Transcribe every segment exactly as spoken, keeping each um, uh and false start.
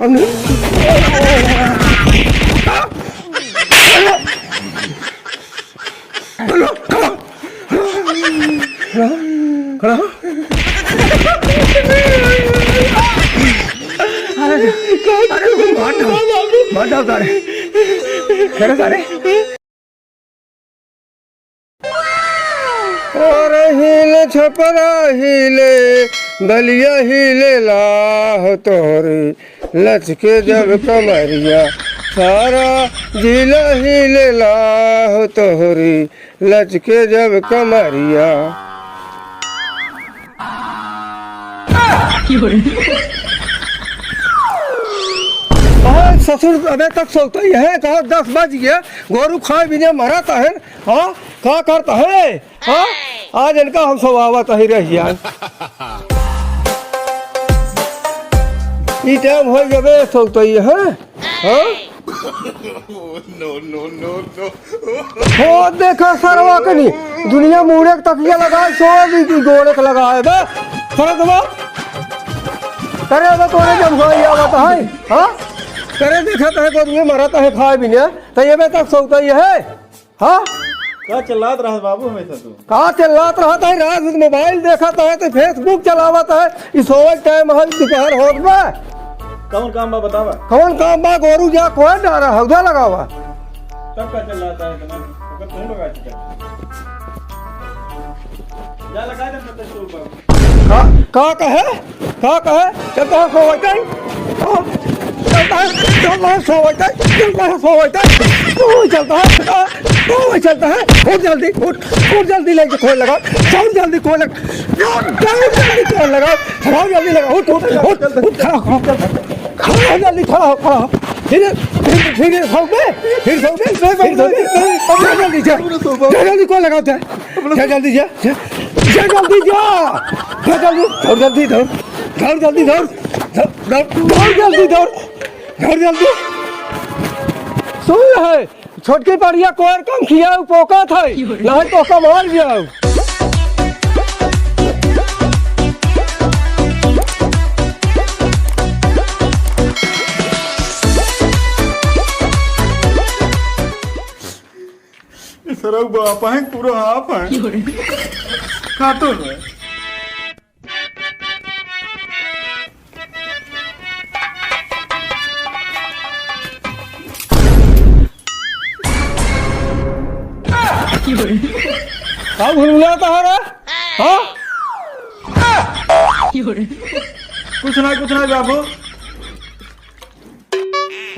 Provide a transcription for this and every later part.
अब नहीं। खड़ा हो। अरे, अरे, मार डाल, मार डाल सारे। अरे सारे। अरे हिले छपरा हिले, बलिया हिले ला हो तोहरी लचके जब कमरिया, सारा जिला हिले ला हो तोहरी लचके जब कमरिया। अरे ससुर, अबे तक सोता ही है, कहो दस बज गया, गोरू खाए बिना मरत है, हाँ, का करत है, हाँ? आज इनका हम सब आवत ही रह जाए। ई टाइम हो गए सोता ही है, हाँ? No, no, no, no। हो देखा सरवा के नहीं, दुनिया मुड़े के तकिया लगाए, सो भी की गोड़े के लगाए बे। सरवा, करे बे तोरे जब हो आवत है, हाँ? करे देखा तो है, गोरू मरत है खाए बिना, तो ये बे तक सोता ही है। हाँ? का चिल्लात रहत बाबू हमेशा तू? का चिल्लात रहत है? रात भर मोबाइल देखत है, तो Facebook चलावत है। ई सोवे के टाइम है, दोपहर होत बा। कौन काम बा बतावा? कौन काम बा? गोरू जा कोई डारा हौदा लगावा। तब का चिल्लात है इतना? ओकर तू लगा चुका। जा लगा दे, पता चल बाबू। का, का कहे? का कहे? चलता है सो बैठा है। चलता है, चलता है सो बैठा है। चलता है सो बैठा है। ओ, चलता है, चलता है। ओ, चलता है। उठ जल्दी, उठ, उठ जल्दी लेके खोल लगा। उठ जल्दी खोल लगा। उठ जल्दी खोल लगा। उठ, उठ, उठ, उठ, खड़ा हो, खड़ा हो। खड़ा हो, जल्दी खड़ा हो, खड़ा हो। फिर, फिर, फिर सो गए, फिर सो गए, फिर सो गए। जा जल्दी जा। जा जल्दी खोल लगा उधर। जा जल्दी जा। जा, जा जल्दी जा। जा जल्दी, दौड़ जल्दी, दौड़। दौड़ जल्दी, दौड़। दौड़, दौड़, दौड़ जल्दी, दौड़। दौड़ जल्दी। सुन है, छोटकी बढ़िया कोयर कम खियाऊ पोकत है, नहीं तो कमाल जाऊ। सरऊ बाप है, पूरा हाफ है। खातो है। का भुलभुलात है रे? हाँ? कुछ ना, कुछ ना बाबू।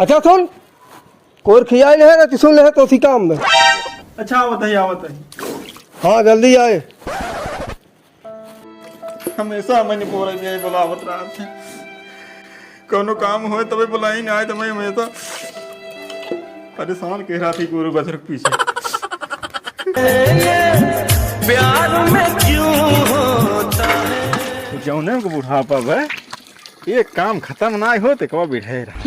अच्छा सुन, कोर खियाई नहीं रहती, सुन ले तो उसी काम में। अच्छा, आवत है, आवत है। हाँ, जल्दी आए। हमेशा हमैं निपोरे में यही बुलावत रहत है। कौनो काम होए तबे बुलाई ना आए, तबे हमेशा परेशान के रहत ही गुरु बजरंग पीछे। प्यार में क्यों होता है? जौने को बुढ़ापा बा, ये काम खतम ना होत, कबा बिढ़े रहा।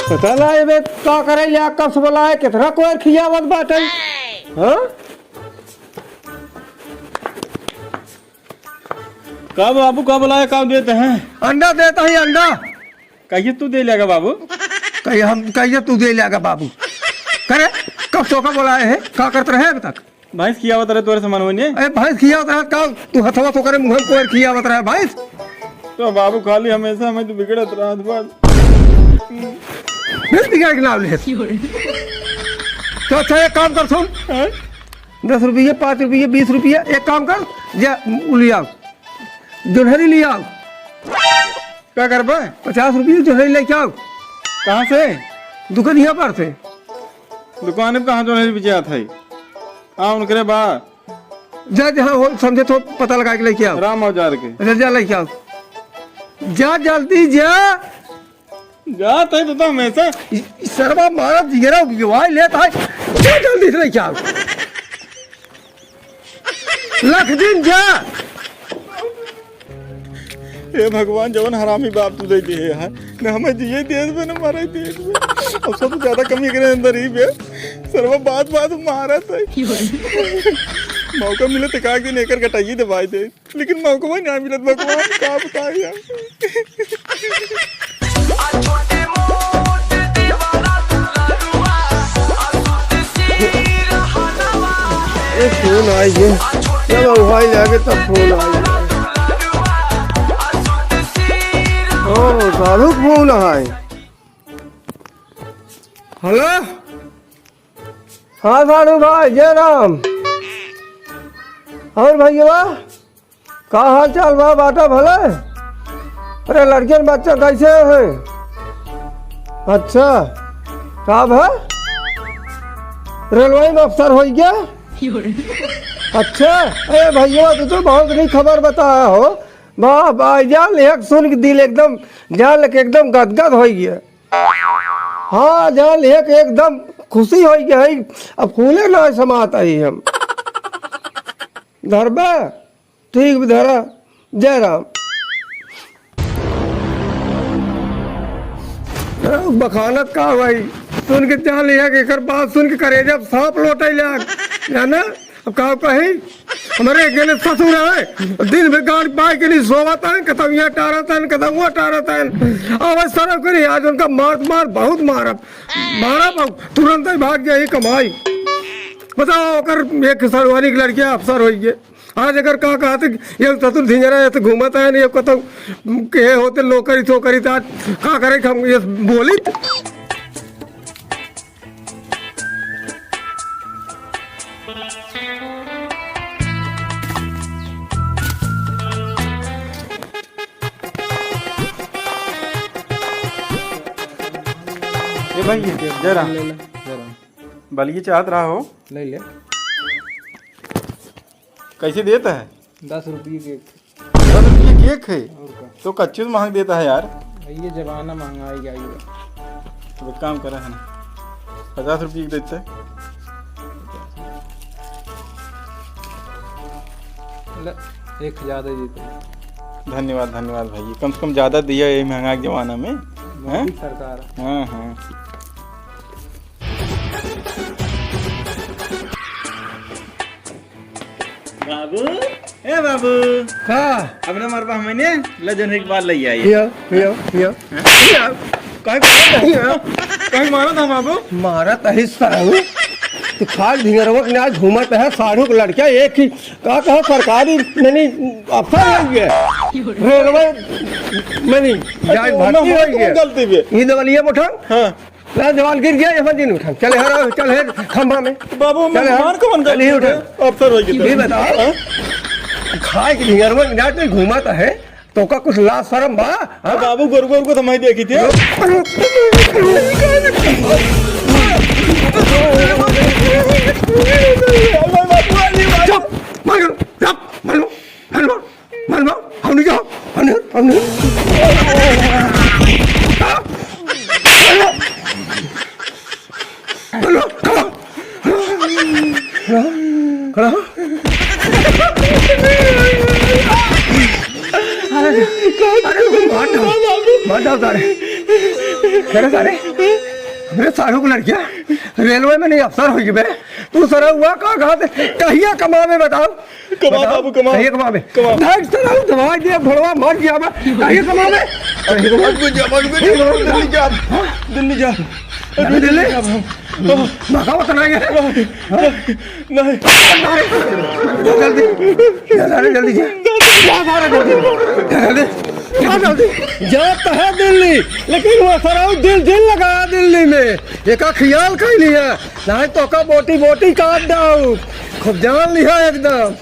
पता ना, एबे का करे ले, कब से बोला है, कितना कोयर खियावत बाटे। हाँ? का बाबू, का बोला है, का देते हैं? अंडा देता ही, अंडा। कहिए तू दे लेगा बाबू। कहिए हम, कहिए तू दे लेगा बाबू। करे, कब से का बोला है, का करत रहे अब तक? भैंस खियावत रहे तोरे समान होने। अरे भैंस खियावत रहे का? तू हथवा तो करे मुँह में कोयर खियावत रहे भैंस। तो बाबू खाली हमेशा हमें तू बिगड़त रहत बस। भैंस बिगड़ के नाम ले। तो अच्छा एक काम कर सुन। हाँ? दस रुपये, पाँच रुपये, बीस रुपये, एक काम कर, जा उ ले आओ, जोन्हरी ले आओ। का करबा? पचास रुपये जोन्हरी लेके आओ। कहाँ से? दुकनिया पर से। दुकान में कहाँ जोन्हरी बेचात है? हाँ, उनकरे बा। जा, जहाँ हो, समझे तो पता लगा के लेके आओ। राम औजार के। अच्छा, जा लेके आओ। जा जल्दी जा। जा, तै तो, तो हमेशा। इ, इ सरवा मारा जिगरा उगवाई लेता है। जा जल्दी से लेके आओ। लख दिन जा। हे भगवान, जवन हरामी बाप तू दे दिए यार, न हमें जिए दिए बे, न मरे दिए बे। अब सबसे ज्यादा कमी एकरे अंदर ही बे। सरवा बात बात मारत है। मौका मिले तो का एक दिन एकर गटाइए दबाई दे, लेकिन मौका ना मिलत भगवान, का बताई यार। ए, फोन आई है। चलो, भाई, जाके तब फोन आई है। ओ, साधु फोन है। हेलो? हाँ, साधु भाई, जय राम। और भैया? का हाल चाल बा, बाटा भले? अरे लड़कियन बच्चा कैसे हैं? अच्छा, का भा? रेलवे में अफसर होइ गया? अच्छा, अरे भैया तू तो बहुत नहीं खबर बताया हो। वाह, भाईजान, एक सुन के दिल एकदम, जान लेके एकदम गदगद होइ गया। हाँ, जान लेके एकदम खुशी होइ गया है। अब फूले ना समात आई हम। धरबा? ठीक बा, धरा। जय राम। अरे, बखानत का भाई? सुन के जान लिया कि एकर बात सुन के करेजा सांप लोटे लाग, जाना? अब का कही? हमरे एक जने ससुर है, दिन भर गाड़ पाए के नहीं सोवत है, कतौ यहाँ टारत है, कतौ वहाँ टारत है। अब सरव करी, आज उनका मार, मार, बहुत मारब, मारब, अब तुरंत ही भाग जाई कमाई। बताओ, ओकर एक ससुरारी के लड़किया अफसर होई गए। आज अगर का कहत, ये ससुर धिंजरा ऐसे घूमत है, ये कतौ के होते नौकरी छोकरी, तो आज का करे हम ये बोली? ए भाई, जय राम। ले ले, जय राम। बलिए चाहत रहा हो? ले ले। कैसे देता है? दस रुपये के एक। दस रुपये के एक है? और का? तो कच्चे तो महंग देता है यार। ये जमाना महंगाई का ही है। तो एक काम करा है ना, पचास रुपये के देते। ले, एक हजार दे देते। धन्यवाद, धन्यवाद भाई, कम से कम ज्यादा दिया यही महंगा के जमाना में। मोदी हैं? सरकार। हाँ, हाँ। बाबू, ए बाबू। का? अपने मरबा हमने ले जन एक बार ले आई। हिया, हिया, हिया। हाँ? हिया। काहे मारा था? हिया। काहे मारा था बाबू? मारा तही साहू। तू खाल ढिंगरवा के ना घूमत है, साढ़ू के लड़का एक ही, का कहा सरकारी, नहीं, नहीं, अफसर हो गया। रेलवे में नहीं, जाए तो भर्ती मैं हो गया। गलती भी। ये दवलिया उठा। हाँ। ना, दीवाल गिर गया, ये बंदी नहीं उठा। चले, हर, चल, हे, खंभा में। तो बाबू, मैं चले, हर, मार कौन चल, नहीं उठा। अफसर हो गया। ये बताओ, हाँ? खाए के ढिंगरवा के नाच में घूमा तो है, तो का कुछ लाज शरम बा? हाँ? बाबू, गोरू, गोरू को तो मैं देखी थी। चुप, मार, चुप, मार, मार। मलबा, मलबा, हम नहीं जाओ, हम नहीं, हम नहीं। मलबा, खड़ा, खड़ा, खड़ा। अरे, अरे, मार डाल, मार डाल सारे। अरे सारे, हमरे साढ़ू के लड़किया रेलवे में नहीं अफसर होई बे। तू सरवा का कहा थे, कहिया कमावे बताओ? कमा बताओ, बाबू, कमा। कहिए कमावे। कमा। ढाई सौ दवाई दे, भड़वा मर गया बा। कहिए कमावे। कहिए कमावे। मत बुझा, मत बुझा। दिल्ली जा। दिल्ली जा। अरे दिल्ली? दिल्ली जा बाबू। बगावत नहीं है। नहीं। जल्दी। जा सारे जल्दी जा। जा सारे जल्दी। जा जल्दी। जा जल्दी। जा तो है दिल्ली, लेकिन वो सराउ दिल, दिल लगा दिल्ली में। एका ख्याल कहीं नहीं है। नहीं तो का बोटी, बोटी काट डाउ। खूब जान लिहा एकदम।